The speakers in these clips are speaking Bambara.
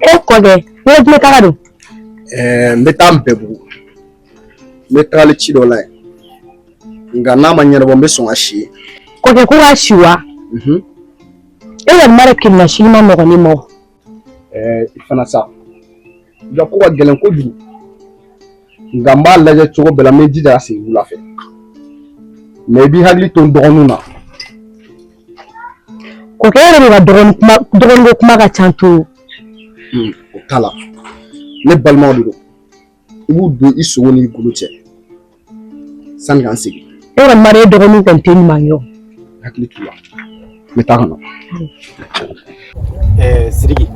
E kɔkɛ, ne ye taga don. Ɛɛ, n bɛ taa Nbɛbugu, n bɛ tagali ci dɔ la yen, nka n'a ma ɲɛnabɔ, n bɛ sɔn ka si yen. Kɔkɛ, ko ka si wa? E kɔni b'a dɔn kirina sini ma nɔgɔn ne ma o. Ɛɛ, i fana sa, i ka ko ka gɛlɛn kojugu, nka n b'a lajɛ cogo bɛɛ la, n bɛ jija ka segin wula fɛ, mɛ i b'i hakili to n dɔgɔninw na. Kɔkɛ, e yɛrɛ de ka dɔgɔnin kuma, dɔgɔnin ko kuma ka ca to. O t'a la, ne balimaw de don, i b'u don i sogo n'i golo cɛ sani k'an segin. E kɔni b'a dɔn e dɔgɔninw kɔni tɛ ɲuman ye o. Hakili t'u la, n bɛ taa ka na. Ɛɛ Sidiki,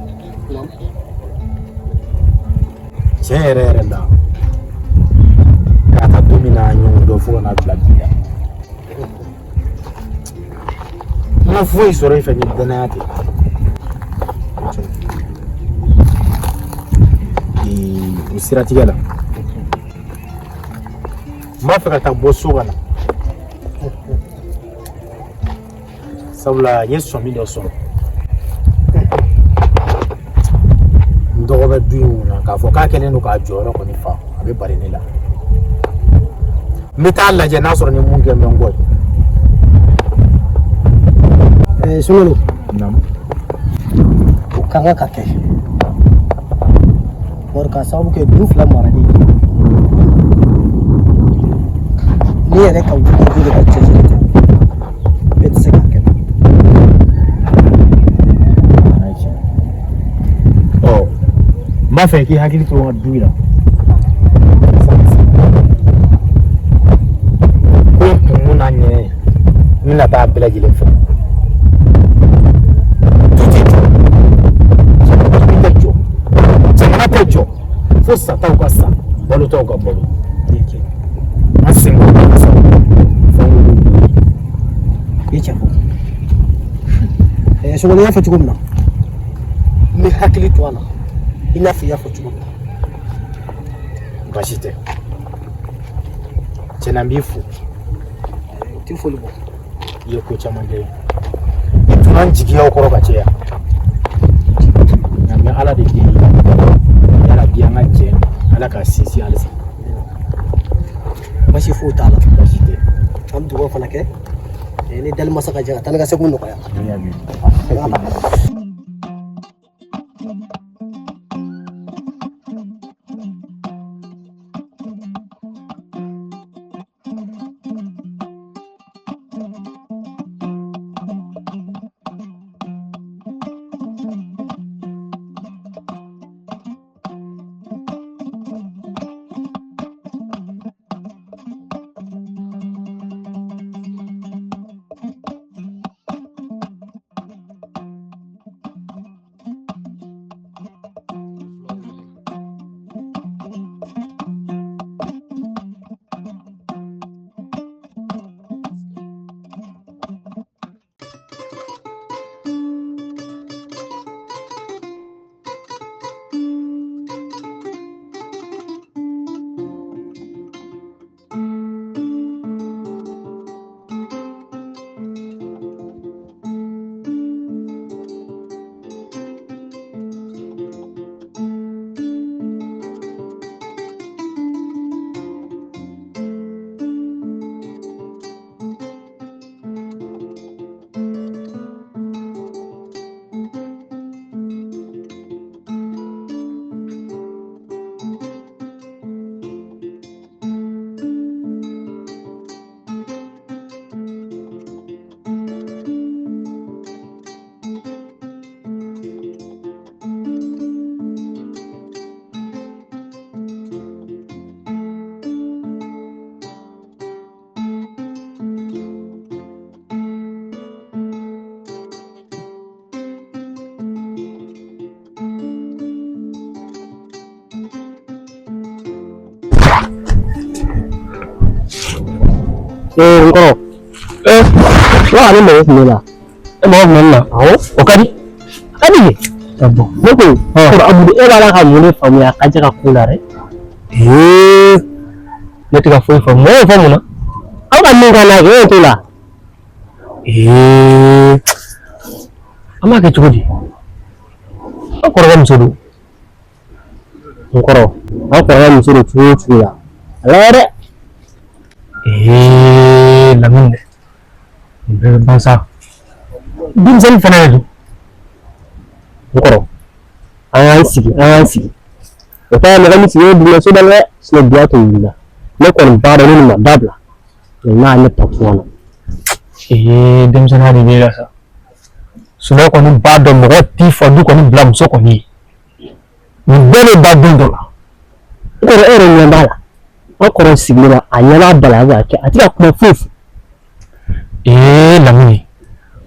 tiɲɛ yɛrɛ yɛrɛ la, k'a ta don min na ɲɔgɔn dɔn fo ka n'a bila bi la, n ma foyi sɔrɔ i fɛ ni danaya tɛ. O siratigɛ la, n b'a fɛ ka taa bɔ so ka na, sabula n ye sɔmi dɔ sɔrɔ n dɔgɔ bɛ du in kunna k'a fɔ k'a kɛlen don k'a jɔyɔrɔ kɔni fa, a bɛ bari ne la. N bɛ taa lajɛ n'a sɔrɔ ni mun kɛ n bɛ n kɔ ye. Sunkalo. Naamu. O ka kan ka kɛ bari k'a sababu kɛ du fila marali, ne yɛrɛ ka wulikajɔ de ka cɛsiri tɛ, bɛɛ tɛ se k'a kɛ. Ɔ, n b'a fɛ k'i hakili to n ka du in na. Ko in kun n'a ɲɛ, n bɛna taa bɛɛ lajɛlen fɛ. Du tɛ jɔ, du tɛ jɔ, jamana tɛ jɔ fo sataw ka sa, balotaw ka balo. An sen bɔ ka sa fɛn k'olu bolo. I ye tiɲɛ fɔ. Sunkalo, i y'a fɔ cogo min na, n bɛ hakili to a la i n'a fɔ i y'a fɔ cogo min na. Baasi tɛ, tiɲɛna n b'i fo. O tɛ foli bɔ. I ye ko caman kɛ, i tun an jigiyaw kɔrɔ ka caya, nka n bɛ Ala de deli, yarabi an ka jɛ Ala k'a sinsin halisa. Basi foyi t'a la. Baasi tɛ. An bɛ dugawu fana kɛ ni dali masa ka jɛ ka taa ni ka segin nɔgɔya. Amin. Ee, n kɔrɔ. Ee, wa ale mago tun bɛ la. E mago tun bɛ ne la? Awɔ. O ka di. A ka di. Bon, ne ko kɔrɔ Abudu, e b'a la ka mun de faamuya Kaja ka ko la dɛ? Ee, ne tɛ ka foyi faamu. E y'o fɔ mun na? Aw ka min k'a la kɛ, e t'o la. Ee, an b'a kɛ cogo di? An kɔrɔkɛ muso don. N kɔrɔ, an kɔrɔkɛ muso don cogo o cogo la, a lajɛ dɛ. Ee, Lamini dɛ, nin bɛɛ bɛ ban sa. Denmisɛnnin fana de don. N kɔrɔ, an y'an sigi, an y'an sigi. O ta ye mɔgɔ min sigilen duguma so da la dɛ, sinon bi y'a to wulila. Ne kɔni b'a dɔn ne nin ma dabila. N'a ne ta kuma na. Ee, denmisɛnninya de b'e la sa. Sinon kɔni b'a dɔn mɔgɔ t'i fa du kɔni bila muso kɔni ye. Nin bɛɛ bɛ ban don dɔ la. N kɔrɔ, e yɛrɛ ɲɛ b'a la. An kɔrɔ sigilen don, a ɲɛ b'a ba la, a bɛ k'a kɛ, a tɛ ka kuma foyi fɔ. Ee, Lamini,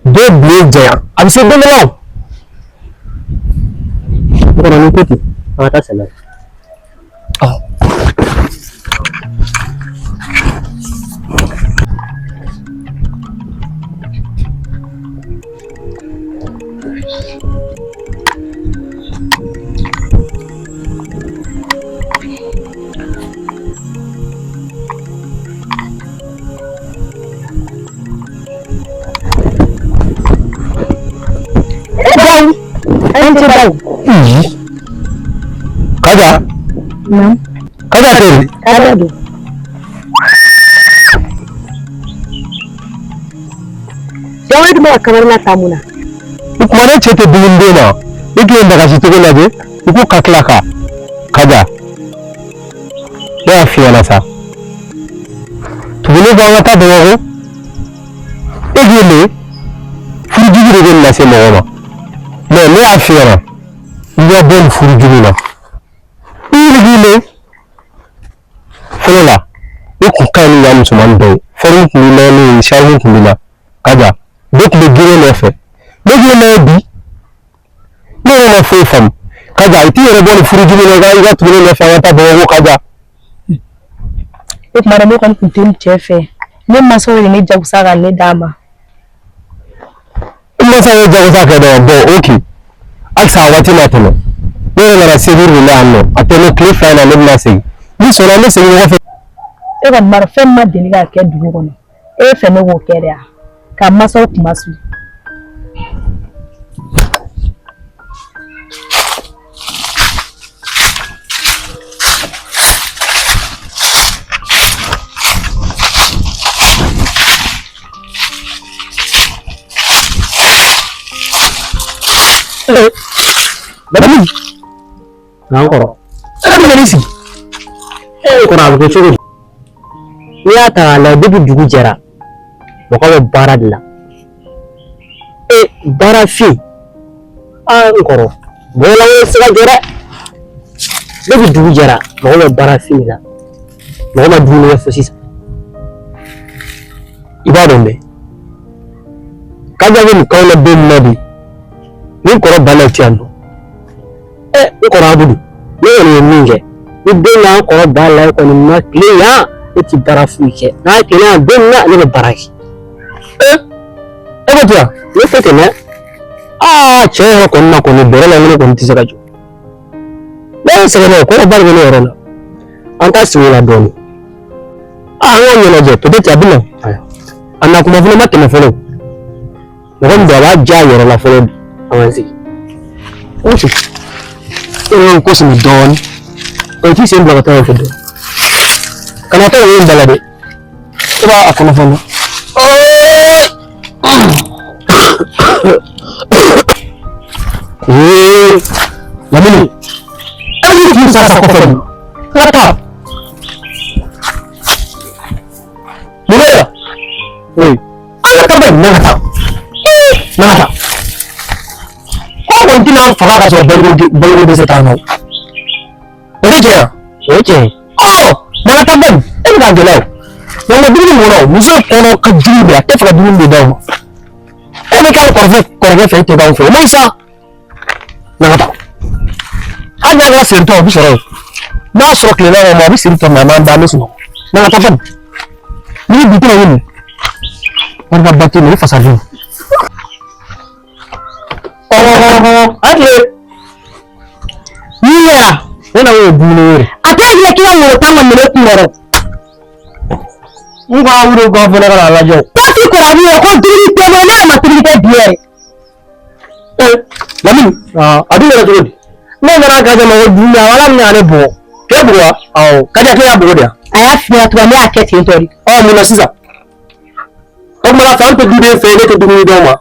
dɔw bilen janya a bɛ se don dɔ la o. N kɔrɔ, ni ko ten, an ka taa sɛnɛ la. An tɛ baw. Kaja. Kaja tɛ yen. Kaja don. Jawari dun bɛ ka kamalen ta mun na? O kuma ne cɛ tɛ dumuni d'e ma. I tun ye bagasi cogo lajɛ, i ko ka tila ka. Kaja, ne y'a f'i ɲɛna sa. Tuguni ko an ka taa Bamakɔ. E k'i le furujugu de bɛ nin lase mɔgɔ ma. Mais ne y'a f'i ɲɛna, i ka bɔ nin furujugu la. I yɛrɛ k'i le fɔlɔ la, i kun ka ɲi ni yan musomanin bɛɛ ye. Fɛn kun b'i la ne ye, charme kun b'i la. Kaja, bɛɛ tun bɛ girin nɔfɛ. Ne k'i lajɛ bi, ne yɛrɛ ma foyi faamu. Kaja, i t'i yɛrɛ bɔ nin furujugu in na, i ka tugu ne nɔfɛ, an ka taa Bamakɔ. Kaja. O tuma ne kɔni tun tɛ n cɛ fɛ. Ne mansaw ye ne jagosa ka ne d'a ma. I mansaw ye jagosa kɛ dɔrɔn, bon, ok. Halisa a waati ma tɛmɛ. Ne yɛrɛ nana Segu de la yan nɔ. A tɛmɛ tile 2 in na, ne bɛna segin. N'i sɔnna, an bɛ segin ɲɔgɔn fɛ. E kɔni b'a dɔn fɛn min ma deli ka kɛ dugu kɔnɔ. E fɛ ne k'o kɛ de wa? Ka mansaw kuma su. Lamini. N'an kɔrɔ. E bɛ ka n'i sigi. E kɔrɔ, a bɛ kɛ cogo di? N'i y'a ta k'a lajɛ, depuis dugu jɛra, mɔgɔ bɛ baara de la. E baara fin. Aa, n kɔrɔ, mɔgɔ lankolon tɛ se ka jɔ dɛ. Depuis dugu jɛra, mɔgɔ bɛ baara fin de la. Mɔgɔ ma dumuni kɛ fo sisan. I b'a dɔn dɛ. Kaja bɛ nin k'anw na don min na bi, ni kɔrɔ banna ti yan nɔ. Ɛ, n kɔrɔ Abudu, ne kɔni ye min kɛ, ni don min an kɔrɔ ba la kɔni ma tile yan, ne ti baara foyi kɛ. N'a tile yan don min na, ne bɛ baara kɛ. E ko ten wa? Ne tɛ tɛmɛ. Aa, cɛ yɛrɛ kɔni na kɔni bɛrɛ la, ne kɔni tɛ se ka jɔ. Ne ye sɛgɛn dɛ, kɔrɔ ba de bɛ ne yɛrɛ la. An ta sigi o la dɔɔnin. Aa, an k'a ɲɛnajɛ, peut-être a bɛ na. A na kuma fana ma tɛmɛ fɔlɔ. Mɔgɔ min don, a b'a diya a yɛrɛ la fɔlɔ bi. An k'an sigi. Ok. E yɛrɛ ko simi dɔɔnin. O t'i sen bila ka taa yan fɛ dɔɔnin. Kana taa o da la dɛ. E b'a a kɔnɔ fana. Ee, Lamini. E bɛ k'i sa sa kɔfɛ mun? Ka taa. Mun bɛ yan? Oui. An ka taa bani, n'an ka taa. N'an ka taa. Ko kɔni tɛna an faga ka sɔrɔ baloko dɛsɛ t'an na o. O tɛ tiɲɛ wa? O ye tiɲɛ ye. Ɔ, n'an ka taa bani, e bɛ k'a gɛlɛya o. Nka nka dumuni mun na o, muso kɔnɔ ka jugu de, a tɛ fɛ ka dumuni de d'aw ma. E bɛ k'an kɔrɔkɛ fɛ, e tɛ k'anw fɛ, o man ɲi sa. N'an ka taa. Hali n'a kɛra seri tɔ, o bɛ sɔrɔ yen. N'a sɔrɔ tilela ma, a bɛ seri tɔ mɛ a m'an da, an bɛ sunɔgɔ. N'an ka taa bani. Ni bi tɛna ɲini. Wari ka ba tɛ yen, o ye fasaden. Ɔ, a tile. Mun kɛra? Ne na o dumuni wɛrɛ. A t'a jira k'i ka woro tan kɔni ne kun kɔrɔ. N ko a wuli k'a fɔ ne ka n'a lajɛ o. Ko ti kɔrɔ min ye ko dumuni tɛ bɔ ne yɛrɛ ma tobili kɛ bi yɛrɛ. Ee Lamini. A dun kɛra cogo di? Ne nana k'a ma ko dumuni a wala minɛ ale bugɔ. K'e bugɔ wa? Awɔ. Kadiya k'e y'a bugɔ de wa? A y'a f'i ɲɛna cogo min ne y'a kɛ ten tɔ de. Ɔ mun na sisan? O tuma na fan tɛ duden fɛ ne tɛ dumuni d'o ma.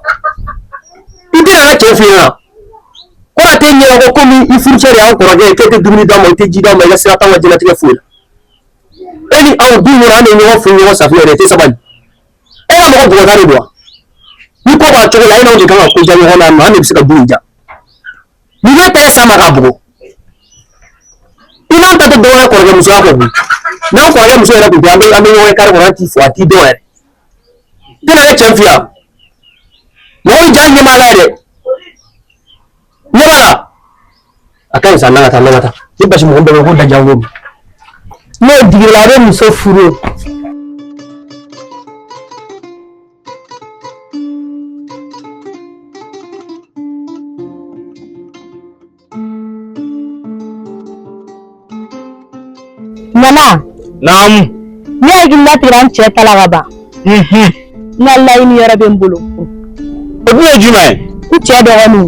I tɛna n ka cɛ f'i ɲɛna. Ko a tɛ ɲɛna ko komi i furucɛ de y'an kɔrɔkɛ ye k'e tɛ dumuni d'a ma i tɛ ji d'a ma i ka sira t'anw ka diɲɛlatigɛ foyi la. E ni anw du kɔnɔ an de ye ɲɔgɔn furu ɲɔgɔn safinɛ yɛrɛ i tɛ sabali. E ka mɔgɔ bugɔta de don wa? Ni ko b'a cogo la e n'anw de kan ka ko diya ɲɔgɔn na an de bɛ se ka du in diya. Ni ne tɛgɛ s'a ma k'a bugɔ. I n'an ta tɛ dɔwɛrɛ kɔrɔkɛ musoya kɔ koyi. N'an kɔrɔkɛ muso yɛrɛ tun tɛ an bɛ ɲɔgɔn ye kare kɔnɔ an t'i fo a t'i dɔn yɛrɛ. I tɛna ne cɛ f'i yan. Mɔgɔ bɛ ja ɲɛ b'a la yɛrɛ. Ɲɛ b'a la. A ka ɲi sa n'an ka taa n'an ka taa. Ni basi mɔgɔ bɛɛ bɛ ko dajan ko. N'o digir'i la a bɛ muso furu o. Nana. Naamu. Ne hakili latigɛra n cɛ ta la ka ban. N ka laɲini yɔrɔ bɛ n bolo. O dun ye jumɛn ye? N cɛ dɔgɔninw.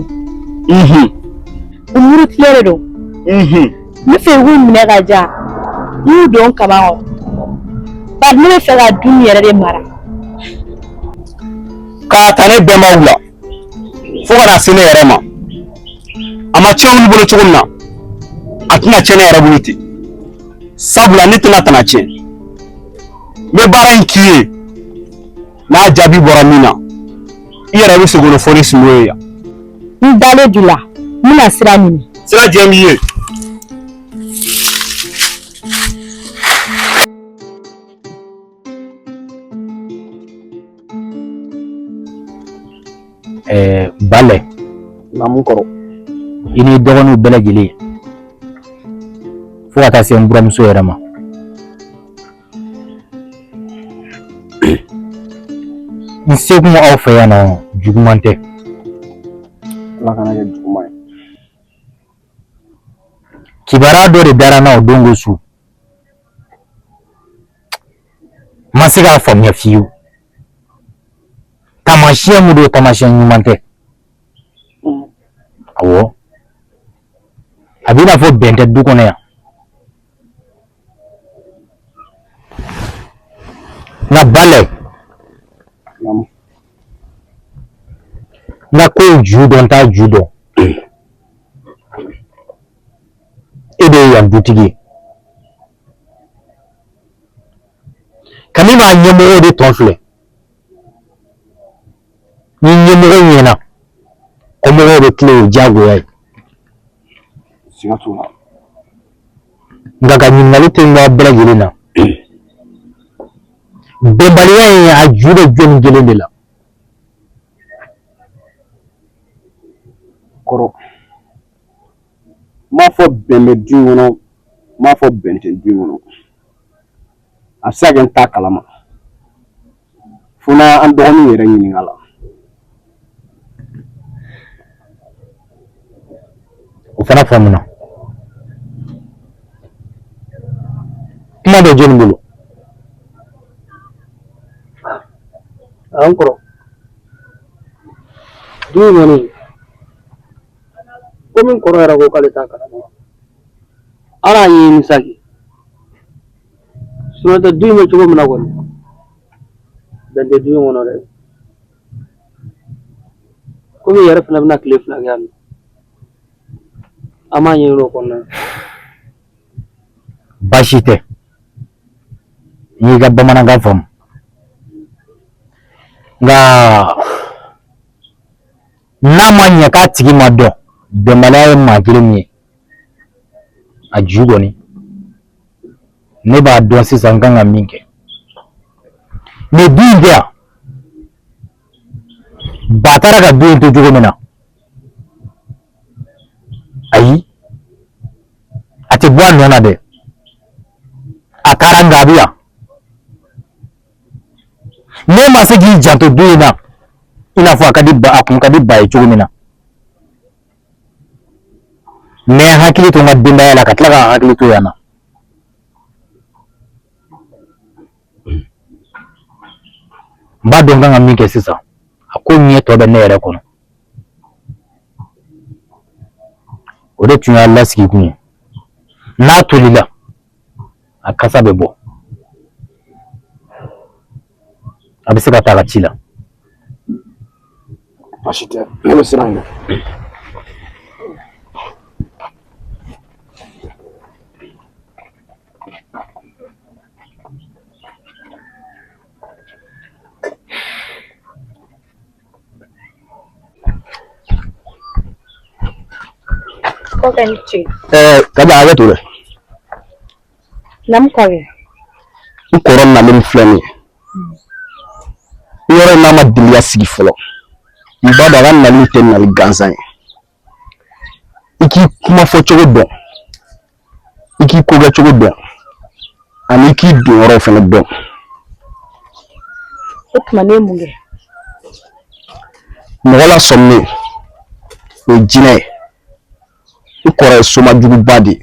U murutilen de don. N bɛ fɛ i k'u minɛ ka di yan. N y'u don kaban kɔnɔ. Bari ne bɛ fɛ ka du in yɛrɛ de mara. K'a ta ne bɛnbaw la fo ka na se ne yɛrɛ ma. A ma tiɲɛ olu bolo cogo min na, a tɛna tiɲɛ ne yɛrɛ bolo ten. Sabula ne tɛna tana tiɲɛ. N bɛ baara in k'i ye. N'a jaabi bɔra min na, i yɛrɛ bɛ segin o fɔ ni Sinbo ye yan. N dalen d'u la. N bɛna sira ɲini. Sira jɛ b'i ye. Balɛ. Naamu kɔrɔ. I n'i dɔgɔninw bɛɛ lajɛlen fo ka taa se n buramuso yɛrɛ ma. N sekun aw fɛ yan nɔ juguman tɛ. Ala kana kɛ juguman ye. Kibaruya dɔ de dara n na o don ko su. N ma se k'a faamuya fiyewu. Taamasiyɛn mun don, taamasiyɛn ɲuman tɛ. Awɔ. A b'i n'a fɔ bɛn tɛ du kɔnɔ yan. Nka Balɛ. N ka ko in ju dɔn n t'a ju dɔn. E de ye yan dutigi ye. Kami b'a ɲɛmɔgɔw de tɔn filɛ. Ni ɲɛmɔgɔ ɲɛna, kɔmɔgɔw bɛ tilen o diyagoya ye. Siga t'o la. Nka ka ɲininkali tɛ n bɛɛ lajɛlen na. Bɛnbaliya in a ju bɛ jɔnni kelen de la. Kɔrɔ. N m'a fɔ bɛn bɛ du in kɔnɔ, n m'a fɔ bɛn tɛ du in kɔnɔ. A bɛ se ka kɛ n t'a kalama. Fo n'an dɔgɔninw yɛrɛ ɲininka la. O fana faamuna. Kuma bɛ jɔnni bolo? An kɔrɔ. Du in kɔni komi kɔrɔ yɛrɛ ko k'ale t'a kalama. Ala y'a ɲɛɲini sa kɛ. Sinɔn tɛ du in bɛ cogo min na kɔni, bɛn tɛ du in kɔnɔ dɛ. Komi i yɛrɛ fana bɛna tile 2 kɛ yan nɔ, an b'a ɲɛɲini o kɔnɔna na. Baasi tɛ. N y'i ka bamanankan faamu. Nka n'a ma ɲɛ k'a tigi ma dɔn, bɛnbaliya ye maa kelen min ye, a ju kɔni ne b'a dɔn sisan n kan ka min kɛ. Nin du in tɛ yan, ba taara ka du in to cogo min na, ayi, a tɛ bɔ a nɔ na dɛ. A taara nka a bɛ yan. Ne ma se k'i janto du in na i n'a fɔ a ka di ba, a kun ka di ba ye cogo min na. N bɛ n hakili to n ka denbaya la ka tila ka n hakili to yan na. N b'a dɔn n kan ka min kɛ sisan, a ko ɲɛ tɔ bɛ ne yɛrɛ kɔnɔ. O de tun y'a lasigi kun ye. N'a tolila, a kasa bɛ bɔ. A bɛ se ka taa a ka ci la. Baasi tɛ, ne bɛ sira ɲini. Kɔkɛ ni ce. Ɛɛ Kaja, hakɛ to dɛ. Naamu kɔkɛ. N kɔrɔ nalen filɛ nin ye. Yɔrɔ in n'a ma deli ka sigi fɔlɔ. N b'a dɔn a ka nali tɛ nali gansan ye. I k'i kuma fɔ cogo dɔn, i k'i ko kɛ cogo dɔn, ani i k'i don yɔrɔw fana dɔn. O tuma ne ye mun kɛ? Mɔgɔ lasɔminen, o ye jinɛ ye. I kɔrɔ ye somajuguba de ye.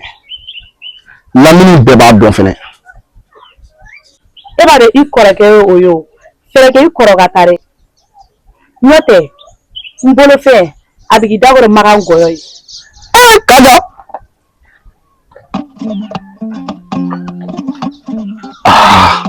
Lamini bɛɛ b'a dɔn fɛnɛ. E b'a dɔn i kɔrɔkɛ ye o ye o. Fɛɛrɛ kɛ i kɔrɔ ka taa dɛ. N'o tɛ, n bolofɛn a bɛ k'i da kɔrɔ makan gɔyɔ ye. Ee Kaja! Ah.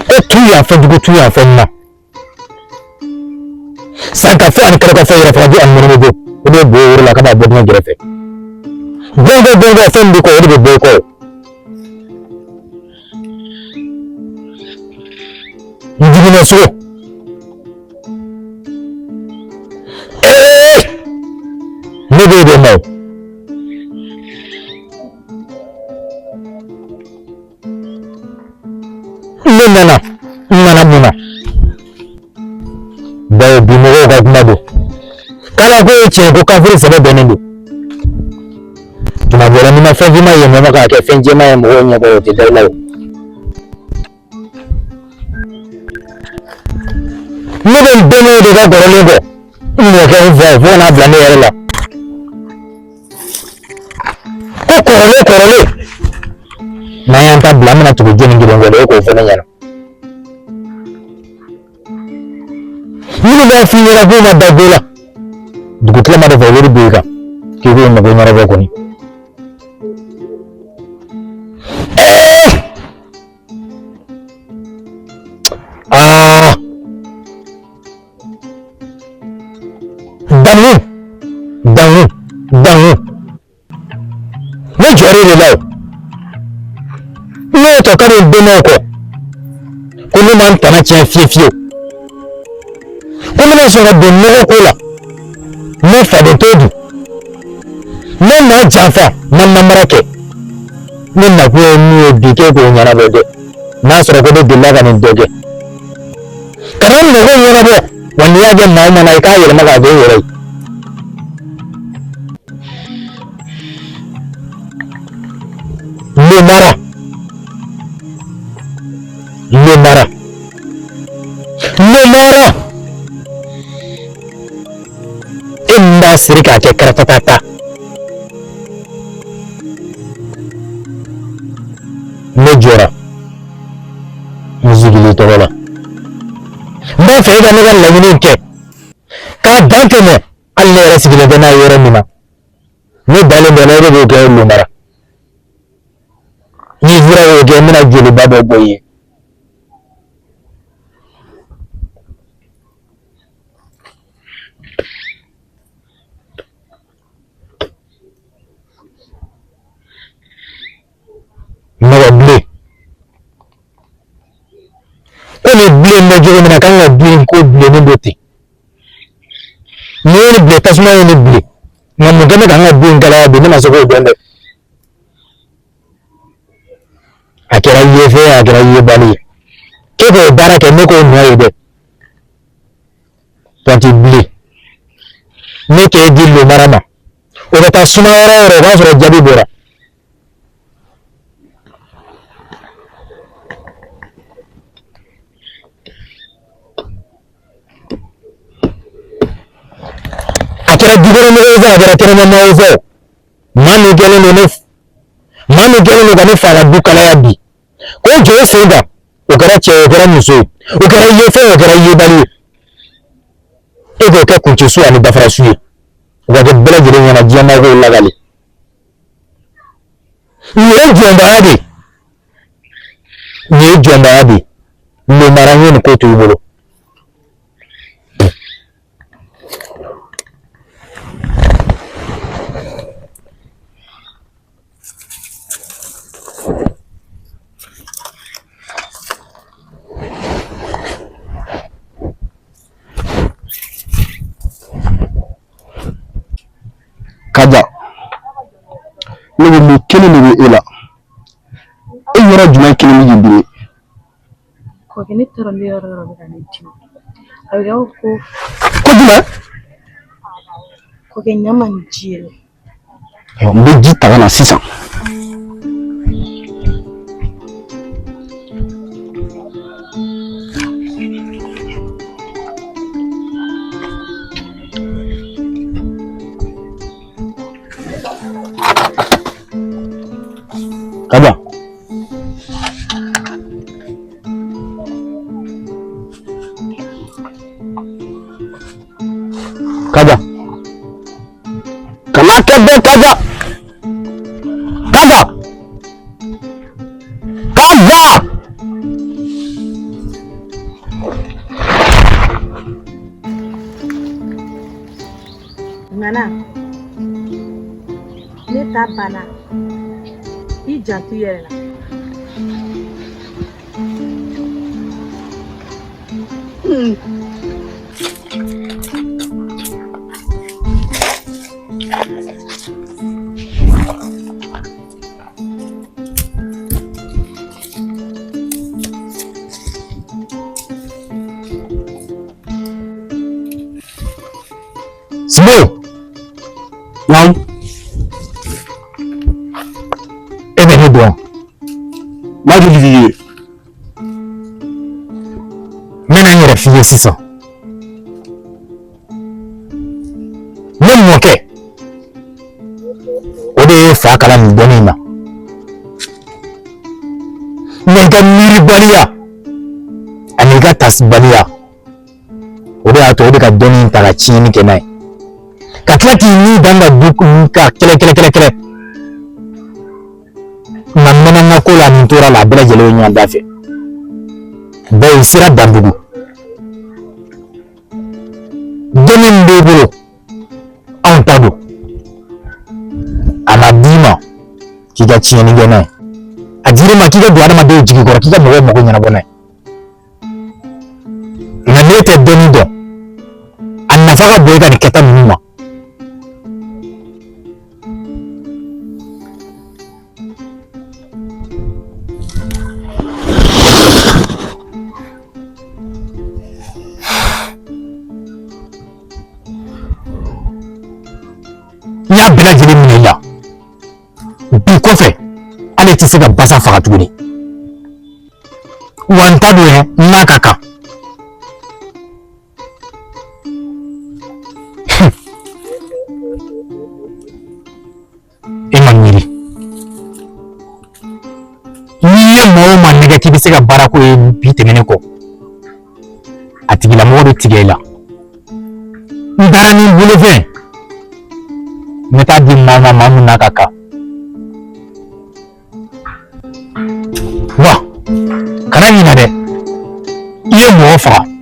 Ko tu yan fɛn jugu, tu yan fɛn ɲuman, sankafo ani kɛrɛkafo, yɛrɛ fana ani mɔnɔmɔbɔ, o de bɛ bɔ woro la ka n'a bɔ dingɛ gɛrɛfɛ. Bɔnkɔ bɔnkɔ, fɛn min bɛ kɔ, o de bɛ bɔ i kɔ. N jiginna so. Ee, ne b'e de ma o. Ne nana, n nana mun na? Bawo bi mɔgɔw ka kuma don k'ala ko ye tiɲɛ, ko kafiri sɛbɛ bɛnnen don. Tuma dɔ la, n'i ma fɛn finman yɛlɛma k'a kɛ fɛn jɛman ye mɔgɔw ɲɛkɔrɔ, o tɛ da i la o. Ne bɛ n bɛnbaw de ka kɔrɔlen kɔ, n mɔkɛ, n fa, fo ka n'a bila ne yɛrɛ la ko kɔrɔlen kɔrɔlen. N'an y'an ta bila, an bɛna tugu jɔnni kelen kɔ dɛ? E k'o fɔ ne ɲɛna. Minnu b'a f'i ɲɛna k'u ma da ko la, dugutila de fɛ wari b'i kan k'i k'o mago ɲɛnabɔ kɔni. Aa, dankun dankun dankun, ne jɔr'e de la o. Ne y'o tɔ ka n bɛnbaw kɔ ko ne ma n tana tiɲɛ fiye fiyewu, ko ne ma sɔn ka don nɔgɔ ko la, ne faden t'o dun, ne ma janfa, ma namara kɛ. Ne nakun ye min ye bi, k'e k'o ɲɛnabɔ dɛ. N'a sɔrɔ ko ne delila ka nin dɔ kɛ, kana n mago ɲɛnabɔ. Wa n'i y'a kɛ maa o maa na, i k'a yɛlɛma k'a kɛ i yɛrɛ ye. Lemara, lemara, lemara, e min b'a siri k'a kɛ karatatata, ne jɔra n sigili tɔgɔ la. N b'a fɛ e ka ne ka laɲini kɛ k'a dan tɛmɛ, hali ne yɛrɛ sigilen tɛ n'a ye yɔrɔ min na. Ne dalen bɛ la, e de b'o kɛ. Lemara, n'i sera k'o kɛ, n bɛna joliba dɔ bɔ i ye. Mɔgɔ bilen ko nin. dalen bɛ cogo min na k'an ka du in ko bilennen don ten. Mun ye ne bile, tasuma ye ne bile, nka mun kɛ bɛ k'an ka du in kalaya bi, ne ma se k'o dɔn dɛ. A kɛra yefɛn ye, a kɛra yebali ye, k'e k'o baara kɛ, ne k'o nɔ ye dɛ. Pɔnti bilen, ne k'e di lomara ma, o bɛ taa suma yɔrɔ o yɔrɔ, o b'a sɔrɔ jaabi bɔra. A kɛra dukɔnɔmɔgɔw fɛ, a kɛra kɛnɛmamaaw fɛ, maa min kɛlen don ne maa min kɛlen don ka ne fa ka du kalaya bi, k'o jɔ o sen kan, o kɛra cɛ ye, o kɛra muso ye, o kɛra yefɛn ye, o kɛra yebali ye, e k'o kɛ kuncɛ su ani dafara su ye, o ka kɛ bɛɛ lajɛlen ɲɛna, diɲɛ maa k'o lakali. Nin ye jɔnbaya de ye, nin ye jɔnbaya de ye. Lomara, n ye nin ko to i bolo. Kaja, ne ko mun kelen de bɛ e la? E yɔrɔ jumɛn kelen bɛ k'i dimi? Kɔkɛ, ne t'a dɔn ne yɔrɔ yɔrɔ bɛ ka ne dimi. A bɛ kɛ ko Ko jumɛn? Kɔkɛ, ɲa ma ni ji ye. N bɛ ji ta ka na sisan. Kaja. Kaja. Kana kɛ dɛ Kaja. Kaja. Kaja. Ŋana, ne ta banna. I janto i yɛrɛ la. Simbo! Naamu. E bɛ ne dɔn? N b'a joli k'i ye. N bɛna n yɛrɛ f'i ye sisan. Ne mɔkɛ, o de ye fa kalan nin dɔnni in na. Mɛ i ka miiribaliya ani i ka tasibaliya, o de y'a to o de ka dɔnni in ta ka tiɲɛni kɛ n'a ye, ka tila k'i ni dan ka du ka kɛlɛ kɛlɛ kɛlɛ kɛlɛ. Nka n mɛnna n ka ko la, nin tora la, a bɛɛ lajɛlen ye ɲɔgɔn da fɛ. Bawo i sera Danbugu, dɔnni min b'i bolo, anw ta don. A ma d'i ma k'i ka tiɲɛni kɛ n'a ye, a dir'i ma k'i ka don adamadenw jigi kɔrɔ, k'i ka mɔgɔw mago ɲɛnabɔ n'a ye. Nka n'e tɛ dɔnni dɔn, a nafa ka bon e ka nin kɛta ninnu ma. N y'a bɛɛ lajɛlen minɛ i la bi kɔfɛ, hali i tɛ se ka basa faga tuguni. Wa n ta don yɛrɛ, n n'a ka kan. E ma miiri, n'i ye maa o maa nɛgɛ k'i bɛ se ka baara ko ye bi tɛmɛnen kɔ, a tigilamɔgɔ bɛ tigɛ i la. N taara ni n bolofɛn, n bɛ taa di maa ma, maa min n'a ka kan. Wa kana ɲinɛ dɛ, i ye mɔgɔ faga.